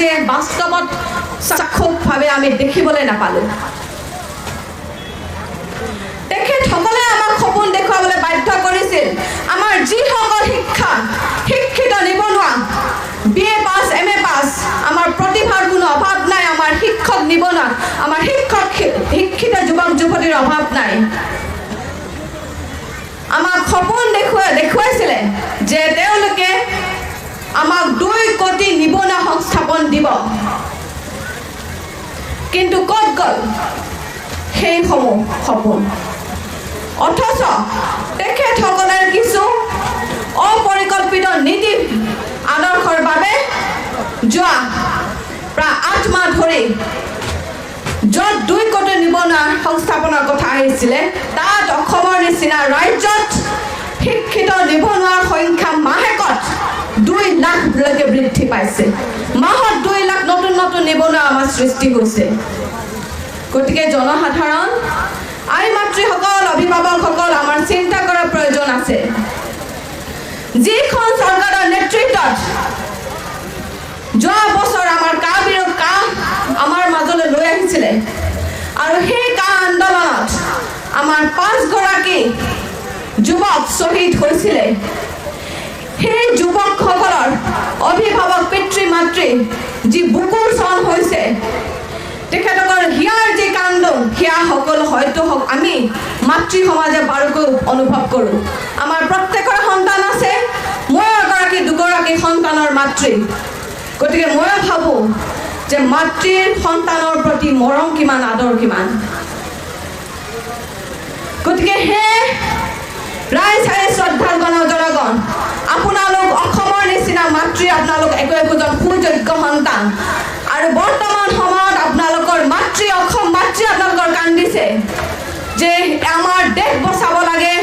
ৰাইজে বাস্তৱত চাক্ষুষভাৱে আমি দেখিবলৈ নাপালোঁ। তেখেতসকলে আমাক সপোন দেখুৱাবলৈ বাধ্য কৰিছিল। আমাৰ যিসকল শিক্ষিত নিবনুৱা, B A pass, M A পাছ, আমাৰ প্ৰতিভাৰ কোনো অভাৱ নাই। আমাৰ শিক্ষক নিবনুৱা, আমাৰ শিক্ষিত যুৱক যুৱতীৰ অভাৱ নাই। আমাক সপোন দেখুৱাইছিলে যে তেওঁলোকে আমাক 2 কোটি নিবনুৱা সংস্থাপন দিব। কিন্তু ক'ত গ'ল সেইসমূহ সপোন? অথচ তেখেতসকলৰ কিছু অপৰিকল্পিত নীতি আদৰ্শৰ বাবে যোৱা প্ৰায় 8 মাহ ধৰি য'ত 2 কোটি নিবনুৱা সংস্থাপনৰ কথা আহিছিলে, তাত অসমৰ নিচিনা ৰাজ্যত শিক্ষিত নিবনুৱাৰ সংখ্যা মাহেকত 2 লাখলৈকে বৃদ্ধি পাইছে। মাহত 2 লাখ নতুন নতুন নিবনুৱা আমাৰ সৃষ্টি হৈছে। গতিকে জনসাধাৰণ, আই মাতৃসকল, অভিভাৱকসকল, আমাৰ চিন্তা কৰাৰ প্ৰয়োজন আছে। যিখন চৰকাৰৰ নেতৃত্বত যোৱা বছৰ আমাৰ কা বিৰোধ কা আমাৰ মাজলৈ লৈ আহিছিলে আৰু সেই কা আন্দোলনত আমাৰ পাঁচগৰাকী যুৱক শ্বহীদ হৈছিলে, সেই যুৱকসকলৰ অভিভাৱক পিতৃ মাতৃ যি বুকুৰ চন হৈছে, তেখেতলোকৰ হিয়াৰ যি কান্দোন, সেয়া সকলো হয়তো আমি মাতৃ সমাজে বাৰুকৈ অনুভৱ কৰোঁ। আমাৰ প্ৰত্যেকৰে সন্তান আছে। ময়ো এগৰাকী দুগৰাকী সন্তানৰ মাতৃ। গতিকে ময়ো ভাবোঁ যে মাতৃৰ সন্তানৰ প্ৰতি মৰম কিমান, আদৰ কিমান। গতিকে সেই ৰাইজ, আই শ্ৰদ্ধাৰ গণ জনগণ, আপোনালোক অসমৰ নিচিনা মাতৃ, আপোনালোক একো একোজন সুযোগ্য সন্তান আৰু বৰ্তমান সময়ত আপোনালোকৰ মাতৃ, অসম মাতৃ আপোনালোকৰ কান্দিছে যে আমাৰ দেশ বচাব লাগে।